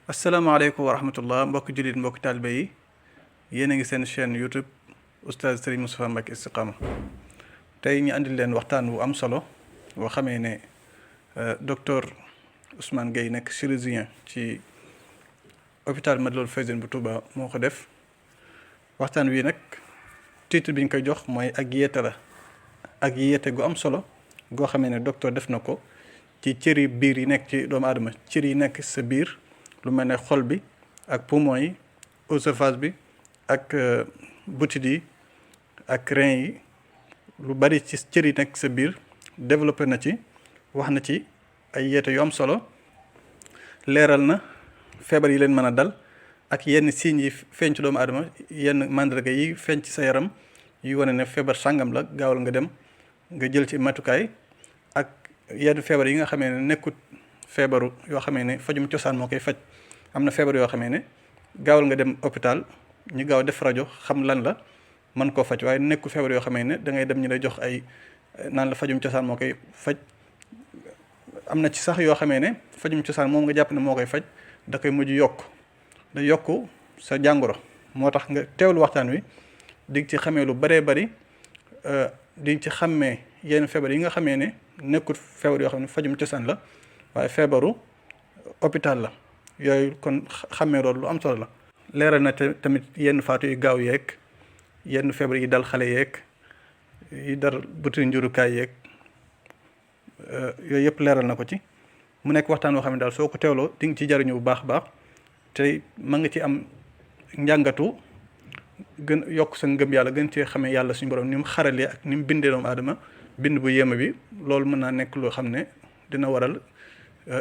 asalaamaaleykum wa rahmatullah mbokk jullit mbokk taalibe yi yéen a ngi seen chaîne YouTube Oustaz Serigne Moustapha Mbacké Istiqama tey ñu andil leen waxtaan wu am solo boo xamee ne docteur Ousmane Gueye nekk chirurgien ci hôpital Matlaboul Fawzeyni bu Touba moo ko def waxtaan wi nag titre bi ñu koy jox mooy ak yeete la ak yeete gu am solo goo xamee ne docteur def na ko ci cëri biir yi nekk ci doomu aadama cër yi nekk sa biir lu mel ne xol bi ak poumon yi oesophage bi ak butit yi ak rein yi lu bari ci cër yi nekk sa biir développé na ci wax na ci ay yeete yu am solo leeral na feebar yi leen mën a dal ak yenn signes yi feeñ ci doomu aadama yenn mandarga yi feeñ ci sa yaram yi wane ne feebar sàngam la gaawal nga dem nga jël ci matukaay ak yenn feebar yi nga xamee ne nekkut feebaru yoo xamee ne fajum cosaan moo koy faj am na feebar yoo xamee ne gaawal nga dem hôpital ñu gaaw def rajo xam lan la mën koo faj waaye nekkul feebar yoo xamee ne da ngay dem ñu lay jox ay naan la fajum cosaan moo koy faj am na ci sax yoo xamee ne fajum cosaan moom nga jàpp ne moo koy faj da koy mujj yokk da yokk sa jàngoro moo tax nga teewlu waxtaan wi di ci xamee lu baree bari di ci xàmmee yenn feebar yi nga xamee ne nekkul feebar yoo xam ne fajum cosaan la waaye feebaru hôpital la yooyu kon xàmmee loolu lu am solo la. leeral na tamit yenn faatu yu gaaw yeeg yenn feebar yi dal xale yeeg yi dar buti njurukaay yeeg yooyu yëpp leeral na ko ci mu nekk waxtaan woo xam ne daal soo ko teewloo di nga ci jariñu bu baax a baax te mën nga ci am njàngatu gën yokk sa ngëm yàlla gën cee xamee yàlla suñu borom ni mu xaralee ak ni mu bindee doomu aadama bind bu yéeme bi loolu mën naa nekk loo xam ne dina waral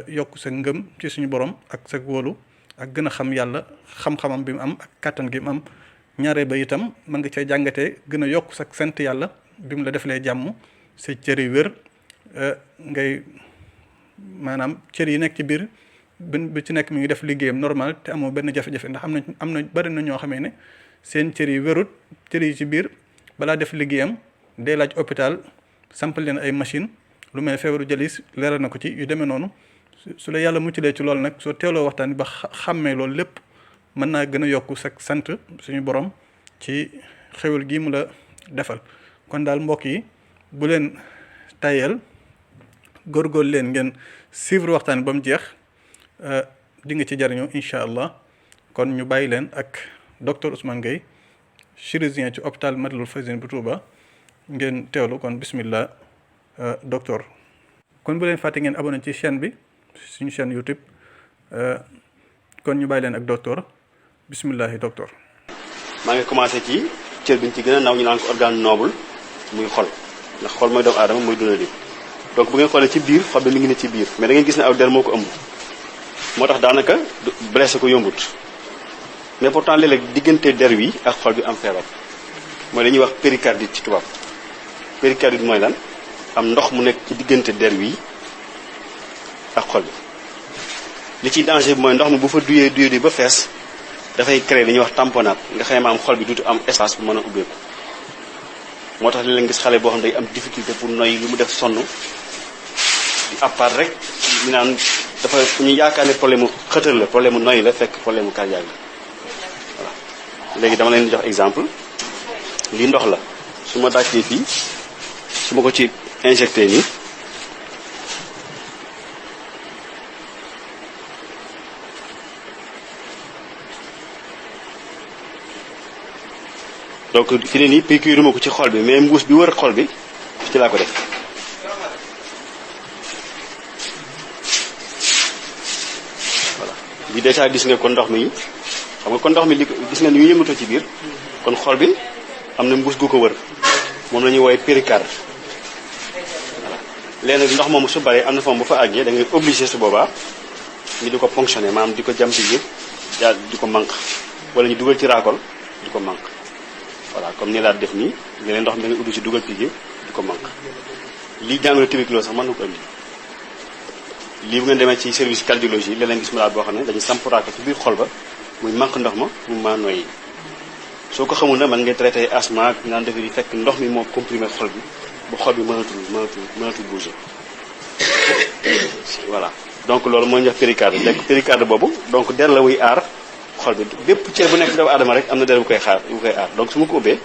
yokk sa ngëm ci suñu borom ak sa wóolu ak gën a xam yàlla xam-xamam bi mu am ak kàttan gi mu am ñaaree ba itam mën nga cee jàngatee gën a yokk sa sant yàlla bi mu la defalee jàmm sa cër yi wér ngay maanaam cër yi nekk ci biir bi ci nekk mi ngi def liggéeyam normal te amoo benn jafe-jafe ndax am na bari na ñoo xamee ne seen cër yi wérut cër yi ci biir balaa def liggéeyam day laaj hôpital sampal leen ay machine lu mel ne feebaru jalis leeral na ko ci yu demee noonu su la yàlla muccalee ci loolu nag soo teeloo waxtaan ba xàmmee loolu lépp mën naa gën a yokku sa sant suñu borom ci xewal gi mu la defal kon daal mbokk yi bu leen tayel góorgóorlu leen ngeen suivre waxtaan ba mu jeex di nga ci jariñoo incha allah kon ñu bàyyi leen ak docteur Ousmane Gueye chirurgien ci hôpital Matlaboul Fawzeyni bu Touba ngeen teewlu kon bismillah docteur. kon bu leen fàtte ngeen abonné ci chaîne bi suñu chaîne YouTube kon ñu bàyyi leen ak docteur bismillahi docteur. maa ngi commencé ci cër bi ñu ci gën a naw ñu naan ko organe noble muy xol ndax xol mooy doomu aadama muy dundal bi donc bu ngeen xoolee ci biir xol bi mi ngi ne ci biir mais da ngeen gis ne aw der moo ko ëmb moo tax daanaka blessé ko yombut mais pourtant léeg-léeg diggante der wi ak xol bi am feebar mooy la ñuy wax péricardite ci tubaab péricardite mooy lan am ndox mu nekk ci diggante der wi ak xol bi li ciy danger bi mooy ndox mi bu fa duyee ba fees dafay créer li ñuy wax tamponnade nga xam ne am xol bi duutu am espace bu mën a ubbeeku moo tax léeg-léeg gis xale boo xam ne day am difficulté pour noyyi lu mu def sonn di appart rek ñu naan dafa ñu yaakaar ne problème mu xëtër la problème mu noyyi la fekk problème mu cardiaque la voilà léegi dama leen di jox exemple lii ndox la su ma dàccee fii su ma ko ci injecté nii donc fi ne nii piqûre ma ko ci xol bi mais mbuus bi wër xol bi ci laa ko def voilà bi déjà gis nga kon ndox mi xam nga kon ndox mi li gis nga ni ñu yëngatoo ci biir kon xol bi am na mbuus gu ko wër moom la ñuy woowee péricarde voilà léegi nag ndox moomu su baree am na fa bu fa àggee da ngay obligé su boobaa ñu di ko ponctionner maanaam di ko jam ci biir daal di ko manque wala ñu dugal ci raakol di ko manque voilà comme ni laa def nii leneen ndox mi da ngay uddu ci dugal piqué di ko manque lii jàngoro tuberculose sax mën na ko indi lii bu ngeen demee ci service cardiologie leneen gis malade boo xam ne dañuy samp raako ci biir xol ba muy manque ndox ma mu maa noyyi soo ko xamul na man ngay traité asthme ak naan defe yi fekk ndox mi moo comprimé xol bi ba xol bi mënatul bouger voilà donc loolu mooy ñu wax péricarde lekk péricarde boobu donc der la wuy aar xol bi bépp cër bu nekk doomu aadama rek am na der bu koy aar donc su ma ko ubbee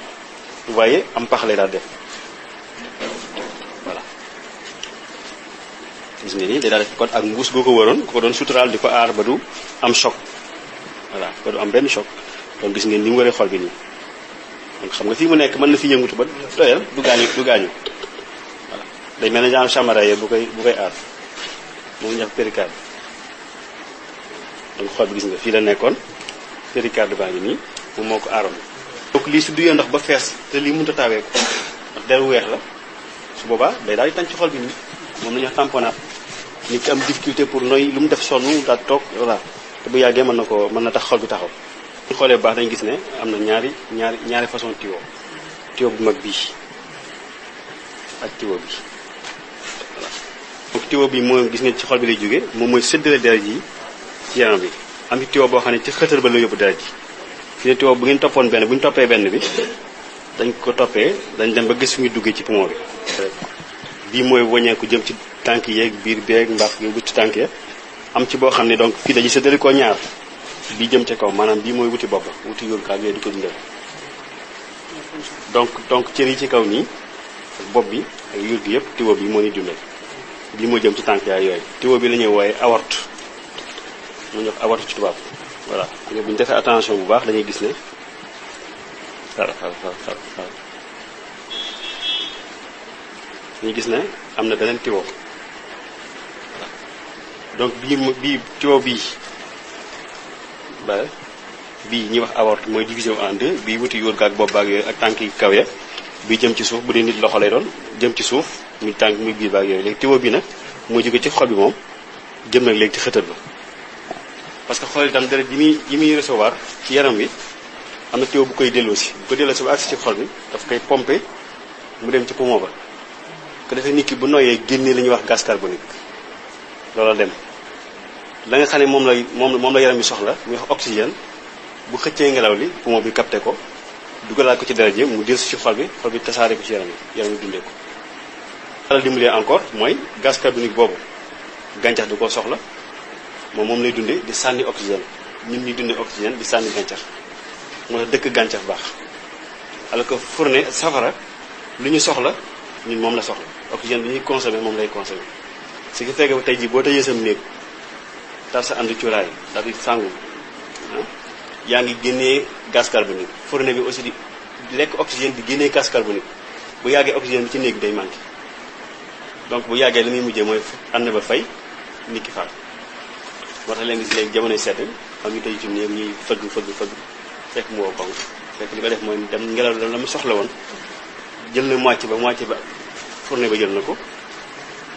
vous voyez am pax lay daal def voilà gis nga nii day daal def kon ak mbuus goo ko waroon ko doon suturaal di ko aar ba du am choc voilà ba du am benn choc donc gis ngeen ni mu waree xol bi nii donc xam nga fii mu nekk mën na fi yëngutu ba doyal du gaañu voilà day mel ne genre chamaraye bu koy aar moom ñax péricarde donc xol bi gis nga fii la nekkoon péricarde baa ngi nii moom moo ko aaroon donc lii su duyee ndox ba fees te lii mënut a taawee ko ndax deru weex la su boobaa day daal di tànc ci xol bi nii moom la ñuy wax tamponade nit ki am difficulté pour noy lu mu def sonn daal toog voilà te bu yàggee mën na tax xol bi taxaw. bu xoolee bu baax dañu gis ne am na ñaari façon tuyau bu mag bii ak tuyau bi voilà donc tuyau bi mooy gis nga ci xol bi lay jógee moom mooy séddale deret ji ci yaram bi am ci tuyau boo xam ne ci xëtër ba la yóbbu deret ji fi ne tuyau bu ngeen toppoon benn bu ñu toppee benn bi dañ ko toppee dañ dem ba gis fi muy duggee ci poumon bi bii mooy wàññeeku jëm ci tànk yeeg biir beeg mbaax yooyu ci tànk ya am ci boo xam ne donc fii dañuy séddale koo ñaar bii jëm ca kaw maanaam bii mooy wuti bopp wuti yóru kaag yooyu di ko dundal donc cër yi ci kaw nii ak bopp bi ak yur gi yëpp tiwo bi moo ni dundal bii moo jëm ci tànk yaay yooyu tiwo bi la ñuy wooye aorte mu ñu wax aorte ci tubaab voilà bu ñu defee attention bu baax dañuy gis ne dañuy gis ne am na beneen tiwo donc bii tiwo bii bii ñuy wax aorte mooy divisé wu en deux bii wuti yóor gaak bopp baag yooyu ak tànk yi kaw ya bii jëm ci suuf bu dee nit loxo lay doon jëm ci suuf muy tànk muy biir baag yooyu léegi tiwo bi nag mooy jóge ci xol bi moom jëm nag léegi ci xëtër ba parce que xol itam deret yi muy recevoir ci yaram wi am na tiwo bu koy delloosi bu ko delloosi ba agsi ci xol bi daf koy pomper mu dem ci poumon ba ko defee nit ki bu noyyee génnee li ñuy wax gaz carbonique loola dem la nga xam ne moom la yaram bi soxla muy wax oxygène bu xëccee ngelaw li poumon bi capté ko dugalaat ko ci deret ji mu dellusi ci xol bi tasaare ko ci yaram bi dundee ko. la dimbalee encore mooy gaz carbonique boobu gàncax du ko soxla moom lay dundee di sànni oxygène ñun ñuy dundee oxygène di sànni gàncax moo tax dëkk gàncax baax alors que fourne safara lu ñu soxla ñun moom la soxla oxygène bi ñuy consommer moom lay consommer ce qui fait que tey jii boo tëjee sam néeg tar sa ànd cuuraay daal di sàngu yaa ngi génnee gaz carbonique fourne bi aussi di lekk oxygène di génnee gaz carbonique bu yàggee oxygène bi ci néeg day manqué donc bu yàggee li muy mujjee mooy ànd ba fay nit ki faat moo tax leen gis léegi jamonoy sedd xam ñu tey ci néeg ñuy fëgg fekk mu wow koŋ fekk li ko def mooy dem ngelaw la mu soxla woon jël na moitié ba fourne ba jël na ko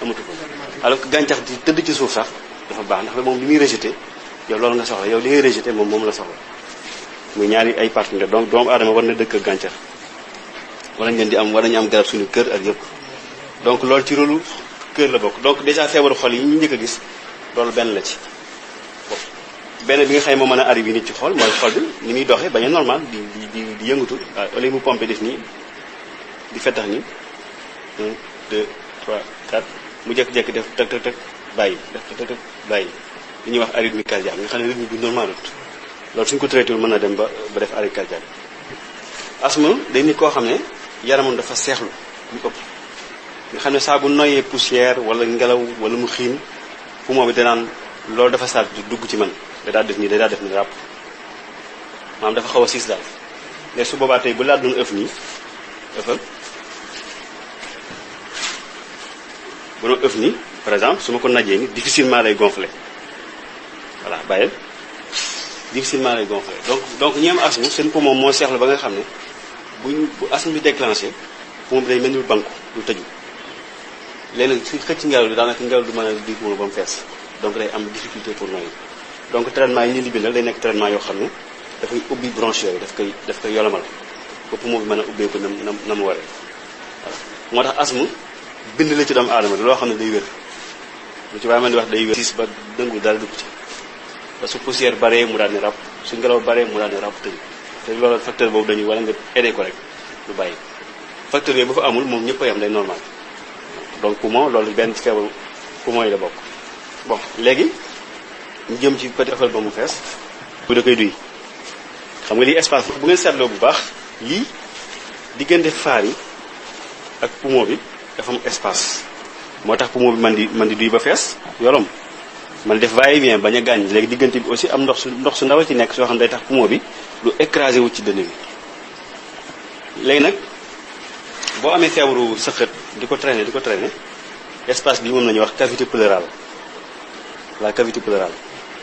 amatu ko alors que gàncax di tëdd ci suuf sax dafa baax ndax moom li muy rejeté yow loolu nga soxla yow li ngay rejeté moom la soxla muy ñaari ay partenaire donc doomu aadama war na dëkk ak gàncax war nañu am garab suñu kër ak yëpp donc loolu ci rôlu kër la bokk donc déjà feebaru xol yi ñu njëkk a gis loolu benn la ci benn bi nga xam ne moo mën a arrivé nit ci xol mooy xol bi ni muy doxee bañ a normal di yëngatu waaw au lieu mu pompé def nii di fettax nii 1 2 3 4 mu jékki-jékki def tëg bàyyi li ñuy wax arythmie cardiaque nga xam ne rythme bi normal loolu suñ ko traité wul mën na dem ba def arrêt cardiaque asthme day nit koo xam ne yaramam dafa seexlu mu ëpp nga xam ne saa bu noyyee poussière wala ngelaw wala mu xiin poumon bi danaan loolu dafa saat dugg ci man day daal def nii ràpp maanaam dafa xaw a siis daal léegi su boobaa tey bu laa doon ëf nii ëffal bu doon ëf nii par exemple su ma ko najee ni difficilement lay gonfler voilà bàyyil difficilement lay gonfler donc ñi am asthme seen poumon moo seexlu ba nga xam ne bu asthme bi déclenché poumon bi day mel ni banku lu tëju léeg-léeg su xëcc ngelaw li daanaka ngelaw du mën a di poumon ba mu fees donc day am difficulté pour noyyi donc traitement yi ñu li bindal day nekk traitement yoo xam ne dafay ubbi bronche yooyu daf koy yolomal ba poumon bi mën a ubbeeku na mu waree voilà moo tax asthme bind la ci doomu aadama loo xam ne day wér lu ci waaye man di wax day wér siis ba dëngul dara dugg ci parce que poussière baree mu daal ne ràpp su ngelaw baree mu daal ne ràpp tëju te loolu facteur boobu dañuy wala nga aidé ko rek lu bàyyi facteur yooyu ba fa amul moom ñëpp a yam day normal donc poumon loolu benn ci feebaru poumon yi la bokk bon léegi ñu jëm ci petit affaire ba mu fees bu da koy duy xam nga lii espace bu ngeen seetloo bu baax lii diggante faar yi ak poumon bi dafa am espace moo tax poumon bi man di duy ba fees yolom man def va et vient bañ a gaañ léegi diggante bi aussi am ndox su ndaw ci nekk soo xam ne day tax poumon bi lu écrasé wu ci dënn bi léegi nag boo amee feebaru sëqët di ko traîner espace bi moom la ñuy wax cavité pleurale la cavité pleurale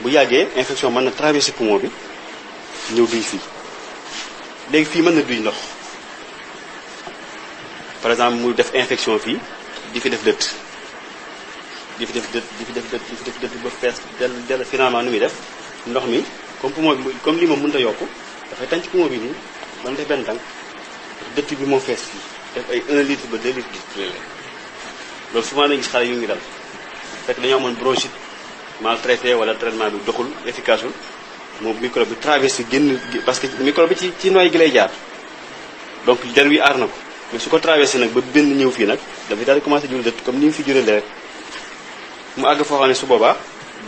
bu yàggee infection mën na traverser poumon bi ñëw duy fii léegi fii mën na duy ndox par exemple mu def infection fii di fi def dëtt ba fees del finalement nu muy def ndox mi comme poumon bi comme lii moom mënut a yokku dafay tànc poumon bi nii man def benn tànk dëtt bi moo fees fii def ay 1 litre ba 2 litres loolu souvent dañu gis xale yu ngi dal fekk dañoo amoon bronchite maltraité wala traitement bi doxul efficaceul moom microbe bi traversé génn parce que microbe bi ci noy gi lay jaar donc der wi aar na ko mais su ko traversé nag ba benn ñëw fii nag dafay daal di commencé jur dëtt comme ni mu fi juree rek mu àgg foo xam ne su boobaa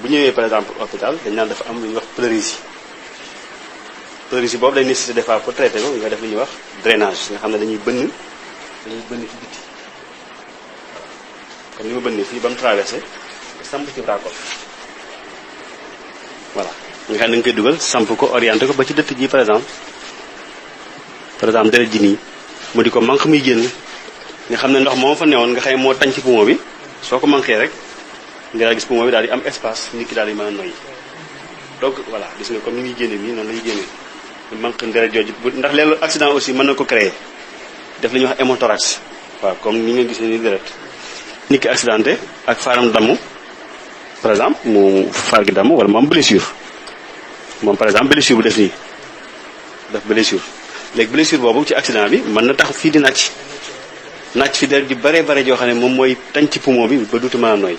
bu ñëwee par exemple hôpital dañ naan dafa am lu ñuy wax pleurésie boobu day nécessité des fois pour traiter ko nga def li ñuy wax drainage nga xam ne dañuy bënn ci biti comme ni ma bënnee fii ba mu traversé samp ci raakool voilà nga xam ne da nga koy dugal samp ko orienté ko ba ci dëtt ji par exemple deret ji nii mu di ko manque muy génn nga xam ne ndox moo fa newoon nga xëy moo tañ ci poumon bi soo ko manqué rek nga daal gis poumon bi daal di am espace nit ki daal di mën a noyyi donc voilà gis nga comme ni muy génne nii noonu lay génnee manque deret jooju ndax léeg accident aussi mën na ko créer def li ñuy wax hémothorax waaw comme ni nga gisee ni deret nit ki accidenté ak faaram damm par exemple mu faar gi damm wala mu am blessure moom par exemple blessure bu def nii def blessure léegi blessure boobu ci accident bi mën na tax fii di nàcc fi deret ji bare joo xam ne moom mooy tañ ci poumon bi ba duutu mën a nooy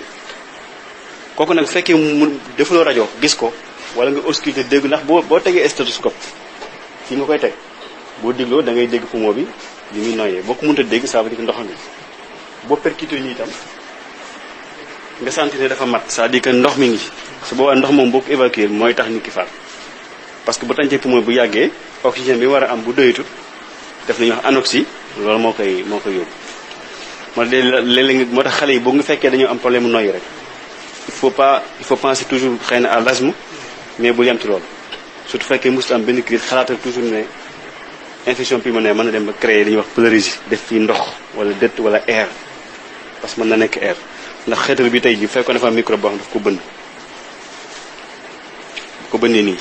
kooku nag fekkee mu defuloo rajo gis ko wala nga ausculté dégg ndax boo tegee stéthoscope fii nga koy teg boo dégloo da ngay dégg poumon bi li muy noyyee boo ko mënta dégg ça veut dire que ndox mi boo percuté nii itam nga sentir ne dafa mat c'est-à-dire que ndox mi ngi su boobaa ndox moom boo ko évacuer mooy tax nit ki faat parce que bu tàncee poumon bu yàggee oxygène bi war a am bu doyatul def nañuy wax anoxie loolu moo koy yóbbu léeg-léeg moo tax xale yi boo nga fekkee dañoo am problème mu noyyi rek il faut penser toujours xëy na à l'asthme mais bul yem ci loolu surtout fekkee mosut am benn crise xalaatal toujours ne infection pulmonaire mën na dem ba créer li ñuy wax pleurésie def fii ndox wala dëtt wala air parce que mën na nekk air ndax xeetal bi tey ji fekkoon dafa am microbe boo xam daf ko bënn ko bënnee nii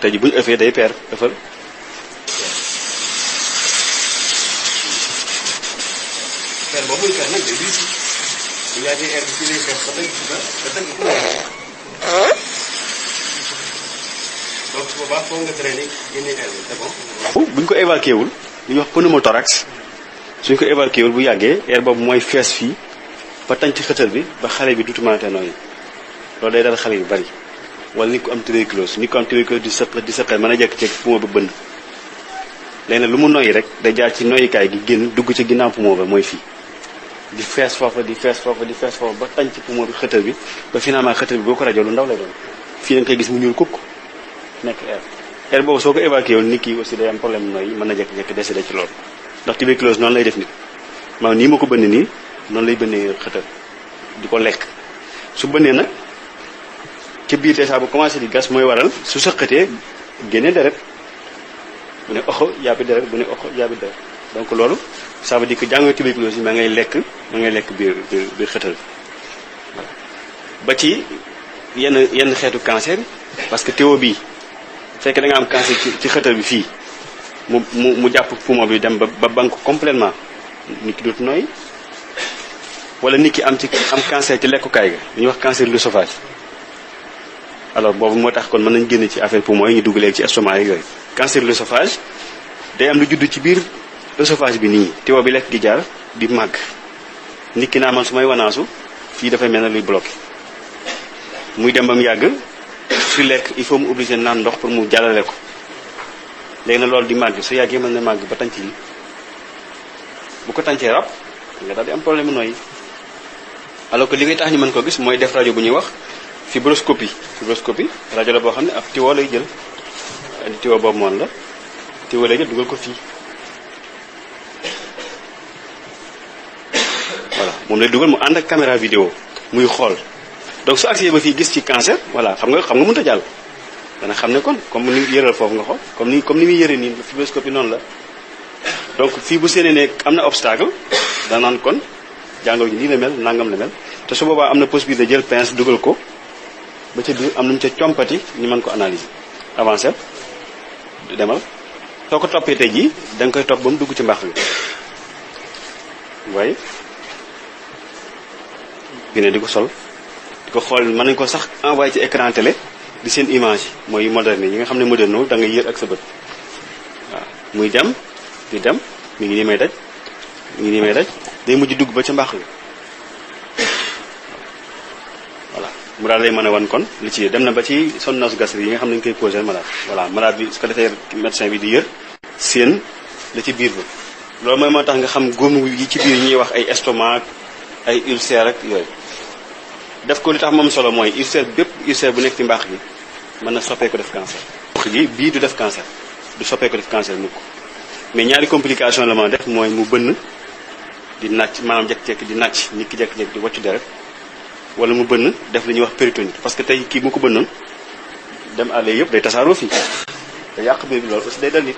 tey ji bu ñu ëffee day peer ëffal peer boobu muy peer nag day diis bu yàggee air bi ci lay fees ba tënk donc su boobaa foo nga drainer génne air bi c'est bon. bu ñu ko évacué wul li ñuy wax pneumothorax suñ ko évacué wul bu yàggee air boobu mooy fees fii ba tañ ci xëtër bi ba xale bi duutu mënatee nooyi loolu day dal xale yu bari wala nit ko am tuberculose di sëqat mën a jékki-jékki poumon ba bënn léegi nag lu mu noyyi rek day jaar ci noyyikaay gi génn dugg ci ginnaaw poumon ba mooy fii di fees foofa ba tañ ci poumon bi xëtër bi ba finalement xëtër bi boo ko rajo lu ndaw lay doon fii da nga koy gis mu ñuul kukk nekk air boobu soo ko évacué wul nit ki aussi day am problème noyyi mën na jékki-jékki décédé ci loolu ndax tuberculose noonu lay def nit maanaam nii ma ko bënn nii noonu lay bënnee xëtër di ko lekk su bënnee nag ca biir te saa bu commencé di gas mooy waral su sëqatee génne deret bu ne oxo yàbbi deret bu ne oxo yàbbi deret donc loolu ça veut dire que jàngoro tuberculose yi ma ngay lekk biir xëtër voilà ba ci yenn xeetu cancer parce que théo bii fekkee da nga am cancer ci xëtër bi fii mu jàpp poumon bi dem ba banque complètement nit ki dootu nooy wala nit ki am cancer ci lekkukaay ga lu ñuy wax cancer de l'œsophage alors boobu moo tax kon mën nañ génn ci affaire poumon yi ñu dugg léegi ci estomac yooyu cancer de l'œsophage day am lu judd ci biir œsophage bi nii tiwo bi lekk gi jaar di màgg nit ki naa man su may wanaasu fii dafay mel ne luy bloqué muy dem ba mu yàgg su lekk il faut mu obligé naan ndox pour mu jàllale ko léegi nag loolu di màgg su yàggee mën na màgg ba tànc yi bu ko tàncee rab nga daal di am problème nooyi alors que li ngay tax ñu mën ko gis mooy def rajo bu ñuy wax fibroscopie rajo la boo xam ne ab tiwo lay jël tiwo boobu moom la tiwo lay jël dugal ko fii voilà moom lay dugal mu ànd ak caméra vidéo muy xool donc su accès ba fii gis ci cancer voilà xam nga mënut a jàll dana xam ne kon comme ni yëral foofu nga xool comme ni muy yëre nii fibroscopie noonu la donc fii bu séenee ne am na obstacle danaan kon jàngoro ji nii la mel nangam la mel te su boobaa am na possibilité de jël pince dugal ko ba ca biir am nu mu ca compati ñu mën ko analyser avancé demal soo ko toppee tey jii da nga koy topp ba mu dugg ci mbaax bi waaye bi ne di ko sol di ko xool mën nañu ko sax envoyé ci écran télé di seen image mooy moderne yi nga xam ne moderne da ngay yër ak sa bët waaw muy dem di dem mi ngi nii may daj day mujj dugg ba ca mbaax bi voilà mu daal lay mën a wan kon li ci dem na ba ci sonnos gastrique yi nga xam ne dañu koy posé malade voilà malade bi su ko defee médecin bi di yër seen la ci biir ba loolu mooy moo tax nga xam góom yi ci biir ñuy wax ay estomac ay ulcère ak yooyu def ko li tax moom solo mooy ulcère bu nekk ci mbaax gi mën na soppee ko def cancer gi bii du def cancer du soppee ko def cancer mukk mais ñaari complication la ma def mooy mu bënn di nàcc maanaam jekk-jekk di nàcc nit ki jekk-jekk di waccu deret wala mu bënn def li ñuy wax péritonite parce que tey kii mu ko bënnoon dem àll yëpp day tasaaroo fii te yàq biir bi loolu aussi day dal nit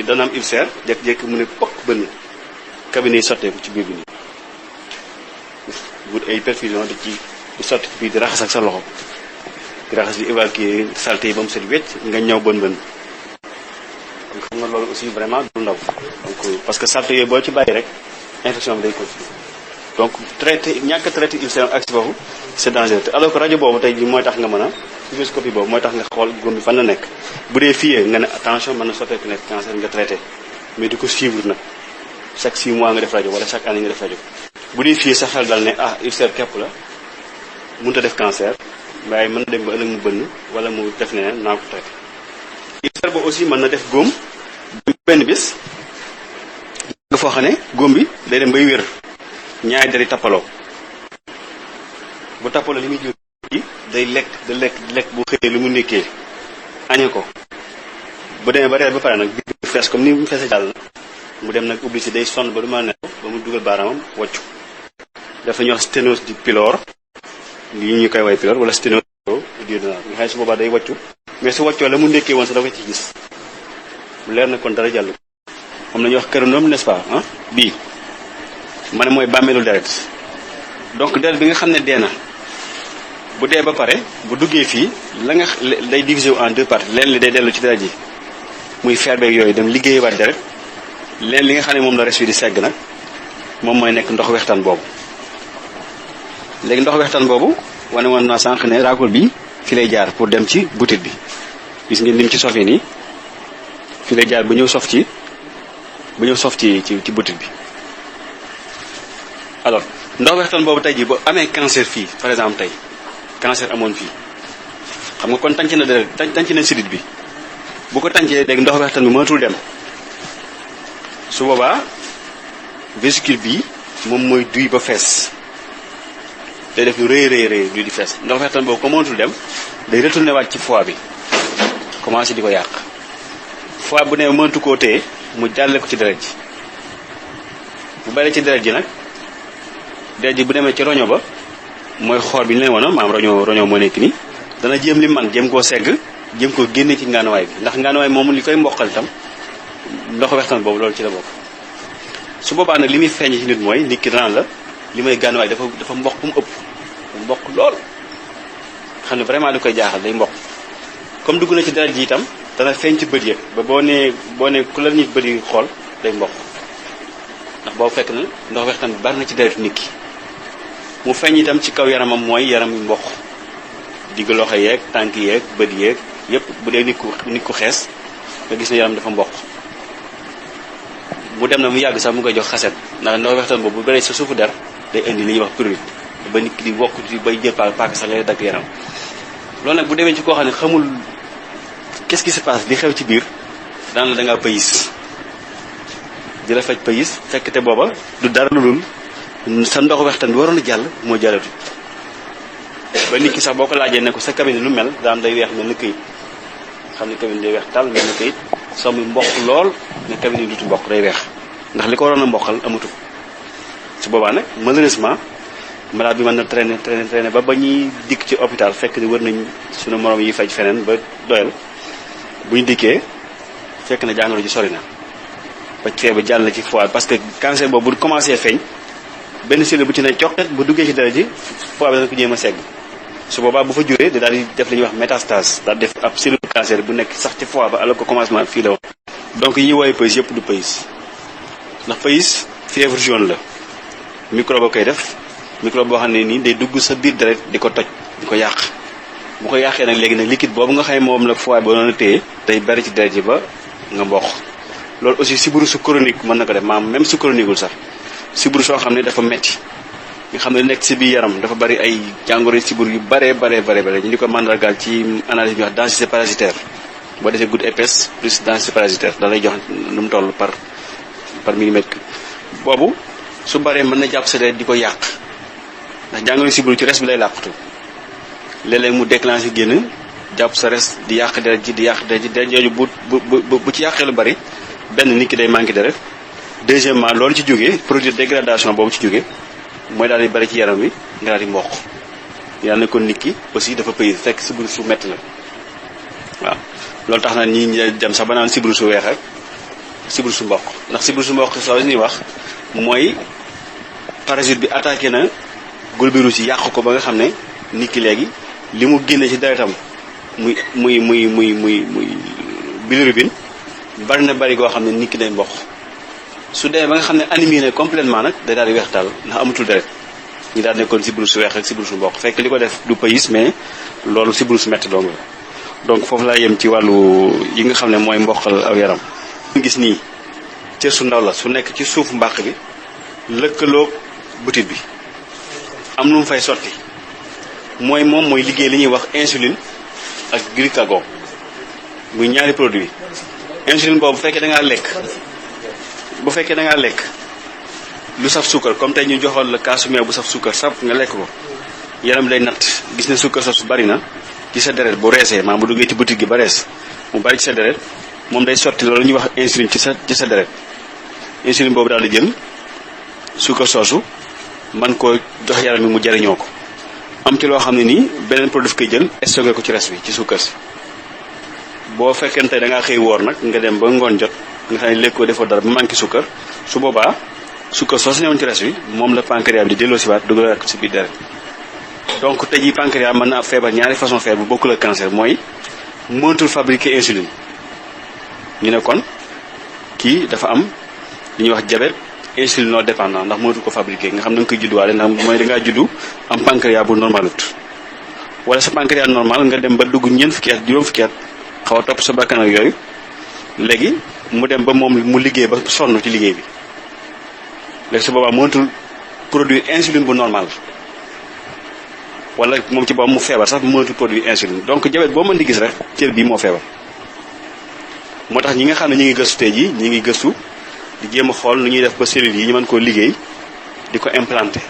dana am ulcère jekk-jekk mu ne pokk bënn cabinet yi sotteeku ci biir bi nii wut ay perfusion di sotti bii di raxas ak sa loxo di raxas di évacuer saleté yi ba mu set wecc nga ñëw bën donc xam nga loolu aussi vraiment du ndaw donc parce que saleté yooyu boo ci bàyyi rek infection bi day continuer donc ñàkk traité ulcère ak si foofu c'est dangereux alors que rajo boobu tey jii mooy tax nga mën a fibroscopie boobu mooy tax nga xool góom bi fan la nekk bu dee fiyee nga ne attention mën na soppeeku nekk cancer nga traité mais di ko suivre nag chaque 6 mois nga def rajo wala chaque année nga def rajo bu dee fiyee sa xel dal ne ulcère képp la mënut a def cancer waaye mën na dem ba ëllëg mu bënn wala mu def neneen naa ko traité ulcère boobu aussi mën na def góom benn bis nga foo xam ne góom bi day dem bay wér ñaari dari tappaloo bu tappaloo li muy jur yi day lekk bu xëyee lu mu nekkee añe ko bu demee ba reer ba pare nag biir fees comme ni mu feesee jàll mu dem nag obligé day sonn ba du ma nelaw ba mu dugal baaraamam wàccu dafa ñuy wax sténose du pylore lii ñu koy way pylore wala sténose duodenale nga xam ne su boobaa day wàccu mais su wàccoo la mu nekkee woon sax dafa ci gis mu leer na kon dara jàll moom la ñuy wax kërandoom n'est-ce pas bii ma ne mooy bàmmeelu deret donc deret bi nga xam ne dee na bu dee ba pare bu duggee fii la nga day divisé wu en 2 parties leen li day dellu ci deret ji muy fer beeg yooyu dem liggéeyewaat deret leen li nga xam ne moom la res wi di segg nag moom mooy nekk ndox wextaan boobu léegi ndox wextaan boobu wane woon naa sànq ne raakol bi fi lay jaar pour dem ci butit bi gis ngeen lim ci sofee nii fi lay jaar ba ñëw sof ci ci butit bi alors ndox wextaan boobu tey ji bu amee cancer fii par exemple tey cancer amoon fii xam nga kon tànc na deret tànc na sidit bi bu ko tàncee léegi ndox wextaan bi mënatul dem su boobaa vésicule bi moom mooy duy ba fees day def lu rëy duy di fees ndox wextaan boobu ko mënatul dem day retourné waat ci foie bi commencé di ko yàq foie bu ne mënatu koo téye mu jàlle ko ci deret ji bu bari ci deret ji nag deret ji bu demee ci roño ba mooy xoor bi ñu leen woon maam roño moo nekk ni dana jéem li man jéem koo segg jéem koo génne ci ngaanuwaay bi ndax ngaanuwaay moom li koy mboqal itam ndox wextaan boobu loolu ci la bokk su boobaa nag li muy feeñ ci nit mooy nit ki danaan la li may ngaanuwaay dafa mboq bu mu ëpp dafa mboq lool xam ne vraiment du koy jaaxal day mboq comme dugg na ci deret ji itam dana feeñ ci bët ya ba boo nee ku la nit bët yi xool day mboq ndax boobu fekk na ndox wextaan bi bari na ci deretu nit ki mu feeñ itam ci kaw yaramam mooy yaram yu mboq digg loxo yeeg tànk yeeg bët yeeg yépp bu dee nit ku xees nga gis ne yaram dafa mboq mu dem na mu yàgg sax mu koy jox xaset ndax ndox wextaan boobu bu bëree sa suufu der day indi li ñuy wax prurite ba nit ki di wokk ci bay jël paaka sax lay dagg yaram loolu nag bu demee ci koo xam ne xamul qu'est-ce qui se passe di xew ci biir daan la da ngaa payis di la faj payis fekk te booba du dara lu dul sa ndox wextaan bi waroon a jàll moo jàllatu ba nit ki sax boo ko laajee ne ko sa cabine lu mel daan day weex mel na këyit xam ne cabine day weex tàll mel na këyit soo muy mboq lool ne cabine yi dutu mboq day weex ndax li ko waroon a mboqal amatu su boobaa nag malheureusement malade bi mën na traîner ba ñuy dikk ci hôpital fekk ni wër nañ suñu morom yi faj feneen ba doyal bu ñu dikkee fekk na jàngoro ji sori na ba feebar jàll na ci foie parce que cancer boobu bu commencé feeñ benn cellule bu ci ne coqet bu duggee ci dara ji foie bi dana ko jéem a segg su boobaa bu fa juree daal di def li ñuy wax métastase daal def ab cellule cancer bu nekk sax ci foie ba alors que commencement fii la woon. donc yi ñuy woowee pays yëpp du pays ndax pays fièvre jaune la microbe koy def microbe boo xam ne nii day dugg sa biir deret di ko toj di ko yàq bu ko yàqee nag léegi nag liquide boobu nga xam ne moom la foie ba doon a téye day bari ci deret ji ba nga mboq loolu aussi sibiru su chronique mën na ko def maam même su chroniqueul sax sibiru soo xam ne dafa metti nga xam ne nekk si biir yaram dafa bari ay jàngoro sibiru yu bare ñu di ko mandargaal ci analyse bi wax densité parasitaire boo defee goutte épaisse plus densité parasitaire da lay jox nu mu toll par millimètre boobu su baree mën na jàpp sa deret di ko yàq ndax jàngoro sibiru ci res bi lay làqatu léeg-léeg mu déclenché génn jàpp sa res di yàq deret ji di yàq deret ji deret jooju bu ci yàqee lu bari benn nit ki day manqué deret deuxièmement loolu ci jógee produit de dégradation boobu ci jógee mooy daal di bari ci yaram wi nga daal di mboq yaa ne kon nit ki aussi dafa pays fekk sibiru su metti la waaw loolu tax na ñi dem sax ba naan sibiru su weex ak sibiru su mboq ndax sibiru su mboq soo ñuy wax mooy parasite bi attaqué na globules yi yàq ko ba nga xam ne nit ki léegi li mu génne ci deretam muy bilirubin bari na bari goo xam ne nit ki day mboq su dee ba nga xam ne anémie na complètement nag day daal di weex daal ndax amatul deret ñu daal nekkoon sibiru su weex ak sibiru su mboq fekk li ko def du pays mais loolu sibiru su metti dong la donc foofu laa yem ci wàllu yi nga xam ne mooy mboqal aw yaram gis nii cër su ndaw la su nekk ci suufu mbàq bi lëkkaloog butit bi am lu mu fay sotti mooy liggéey li ñuy wax insuline ak glucagon muy ñaari produit insuline boobu bu fekkee da ngaa lekk lu saf suukar comme tey ñu joxoon la kaasu meew bu saf suukar saf nga lekk ko yaram day natt gis ne suukar soosu bari na ci sa deret bu reesee maanaam bu duggee ci butit gi ba rees mu bari ci sa deret moom day sotti loolu ñuy wax insuline ci sa deret insuline boobu daal di jël suukar soosu man koo jox yaram mi mu jariñoo ko am ci loo xam ne nii beneen produit daf koy jël stocké ko ci res bi ci suukar si boo fekkente da ngaa xëy woor nag nga dem ba ngoon jot nga xam ne lekkoo defoo dara ba manqué suukar su boobaa suukar soosu newoon ci res bi moom la pancréas bi di delloo si waat dugalaat ko si biir deret donc tey jii pancréas mën na feebar ñaari façon feebar bu bokkul ak cancer mooy mënatul fabriquer insuline ñu ne kon kii dafa am li ñuy wax diabète insuline non dépendant ndax mënatu ko fabriquer nga xam ne da nga koy judduwaale ndax mooy da ngaa juddu am pancréas bu normalut wala sa pancréas normal nga dem ba dugg ñeent fukki at juróom fukki at xaw a topp sa bakkan ak yooyu léegi mu dem ba moom mu liggéey ba sonn ci liggéey bi léegi su boobaa mënatul produire insuline bu normal wala moom ci boppam mu feebar sax mënatul produire insuline donc diabète boo mën di gis rek cër bii moo feebar moo tax ñi nga xam ne ñi ngi gëstu tey jii ñi ngi gëstu di jéem a xool nu ñuy def ba cellules yi ñu mën koo liggéey di ko implanté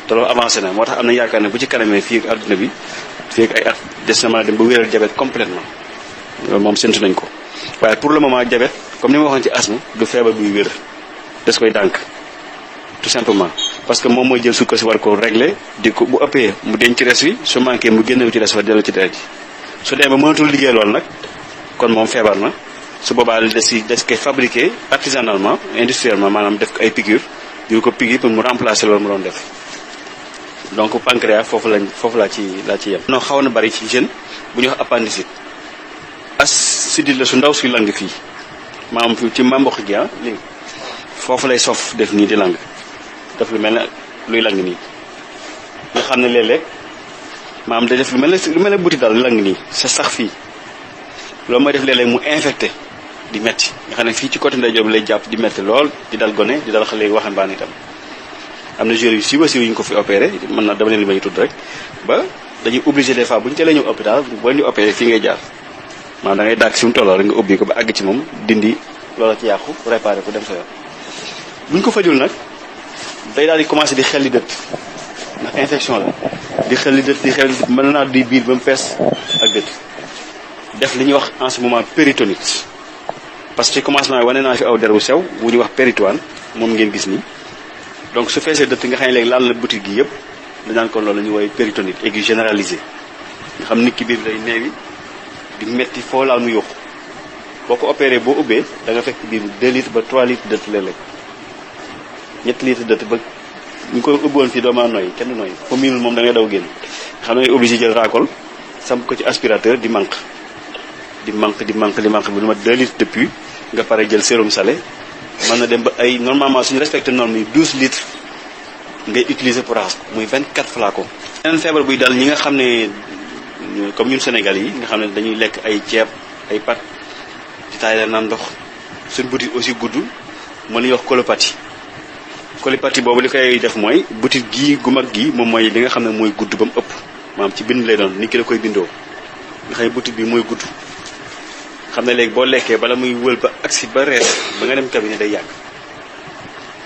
te loolu avancé na moo tax am na yaakaar ne bu ci kanamee fii ak adduna bi fii ak ay at des na mën a dem ba wéral diabète complètement loolu moom séntu nañ ko waaye pour le moment diabète comme ni ma waxoon ci asthme du feebar buy wér des koy dànk tout simplement parce que moom mooy jël sukkar si war ko régler di ko bu ëppee mu denc ci res wi su manqué mu génnewu ci res wa dellu ci deret ji su demee ba mënatul liggéey loolu nag kon moom feebar na su boobaa des koy fabriquer artisanalement industriellement maanaam def ko ay piqûre yu ko piqûre pour mu remplacer loolu mu doon def donc pancréas foofu laa ci yem. non xaw na bari ci jeune bu ñuy wax appendicite acide la su ndaw suy lang fii maanaam ci mambox gi lii foofu lay sof def nii di lang def lu mel ne luy lang nii nga xam ne léeg-léeg maanaam day def lu mel ne buti daal di lang nii sa sax fii loolu mooy def léeg-léeg mu infecté di metti nga xam ne fii ci côté ndeyjoor bi lay jàpp di metti lool di dal gone di dal xale waxambaane itam am na joueurs yu siiwa siiw yu ñu ko fi opéré mën naa dama leen li may tudd rek ba dañuy obligé des fois bu ñu teelee ñëw hôpital boo ñu opéré fii ngay jaar maanaam da ngay dàkk si mu tolloo rek nga ubbi ko ba àgg ci moom dindi loola ci yàqu réparé ko dem sa yoon bu ñu ko fajul nag day daal di commencé di xel di dëtt ndax infection la di xel di xel mën naa di biir ba mu fees ak dëtt def li ñuy wax en ce moment péritonite parce que ci commencement wane naa fi aw der wu sew bu ñuy wax péritoine moom ngeen gis nii donc su feesee dëtt nga xam ne léegi laal na butit gi yëpp dañaan kon loolu la ñuy woowee péritonite aigu généralisé nga xam nit ki biir day neewi di metti foo laal mu yóbbu boo ko opéré boo ubbee da nga fekk biir 2 litres ba 3 litres dëtt léeg-léeg 3 litres dëtt ba ñu ko ubboon fii doomaa noyyi kenn du noyyi fa miinul moom da ngay daw génn nga xam ne obligé jël raakol samp ko ci aspirateur di manque bi lu ma 2 litres depuis nga pare jël sérum salé mën na dem ba ay normalement suñu respecté norme yi 12 litres ngay utiliser pour raxas ko muy 24 flacons. yeneen feebar buy dal ñi nga xam ne comme ñun Sénégal yi nga xam ne dañuy lekk ay ceeb ay pat di taay la naan ndox suñ butit aussi gudd moo li ñuy wax colopathie boobu li koy def mooy butit gii gu mag gi moom mooy li nga xam ne mooy gudd ba mu ëpp maanaam ci bind lay doon nit ki da koy bindoo nga xam ne butit bi mooy gudd xam ne léegi boo lekkee bala muy wël ba agsi ba rees ba nga dem cabinet day yàgg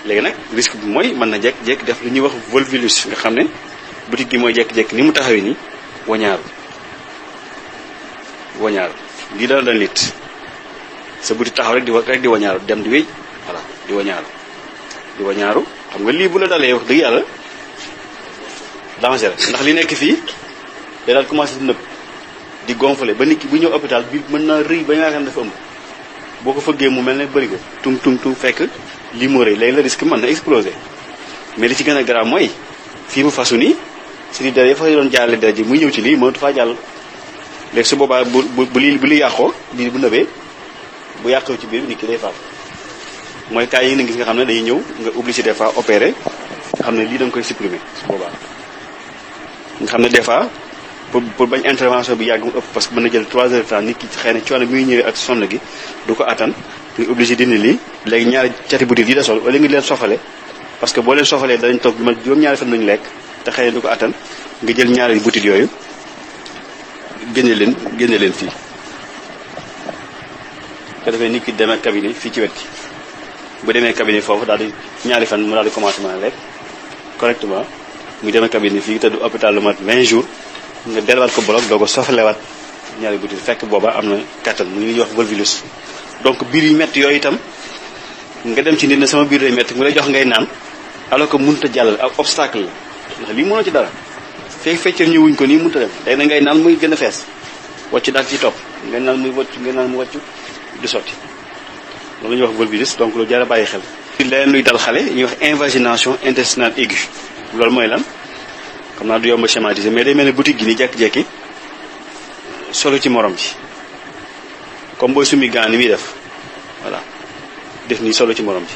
léegi nag risque bi mooy mën na jekk-jekk def lu ñuy wax volvulus nga xam ne butit gi mooy jekk-jekk ni mu taxawee ni wañaaru lii dala dal nit sa butit taxaw rek di wañaaru dem di wéy voilà di wañaaru xam nga lii bu la dalee wax dëgg yàlla danger ndax li nekk fii day daal commencé di nëb di gonfler ba nit ki bu ñëw hôpital bi mën naa rëy ba nga xam ne dafa ëmb boo ko fëggee mu mel ne bëri ko tung fekk lii moo rëy léegi la risque mën na exploser mais li ci gën a grave mooy fii mu fasu nii si di dara fa doon jaarale dara ji muy ñëw ci lii mënatu faa jàll léegi su boobaa bu lii yàqoo lii bu nëbee bu yàqoo ci biir nit ki day faatu mooy cas yi nga gis nga xam ne dañuy ñëw nga obligé des fois opérer nga xam ne lii da nga koy supprimer su boobaa nga xam ne des fois pour bañ intervention bi yàgg mu ëpp parce que mën na jël 3 heures de temps nit ki xëy na coono bi muy ñëwee ak sonn gi du ko attan nga obligé dindi lii léegi ñaari cati butit yi desool wala nga leen sofale parce que boo leen sofalee danañ toog bi ma juróom-ñaari fan nañu lekk te xëy na du ko attan nga jël ñaari butit yooyu génne leen fii ko defee nit ki demee cabinet fii ci wet gi bu demee cabinet foofu daal di ñaari fan mu daal di commencé mën a lekk correctement mu demee cabinet fii te du hôpital lu mat 20 jours nga delluwaat ko bloc doo ko sofalewaat ñaari butit fekk booba am na kattan mu ngi ñuy wax volvulus donc biir yu métti yooyu itam nga dem ci nit ne sama biir day métti mu lay jox ngay naan alors que mënut a jàllal ak obstacle la ndax lii mënoo ci dara feccër ñëwuñ ko nii mënut a dem day na ngay naan muy gën a fees wàcc daal ci topp ngay naan muy wàcc ngay naan mu wàcc du sotti loolu la ñuy wax volvulus donc lu jar a bàyyi xel. leneen luy dal xale ñuy wax invagination intestinale aiguë loolu mooy lan xam naa du yomb a schématiser mais day mel ne boutique gi ni jekki-jekki solo ci morom ji comme booy sumi gant ni muy def voilà def nii solo ci morom ji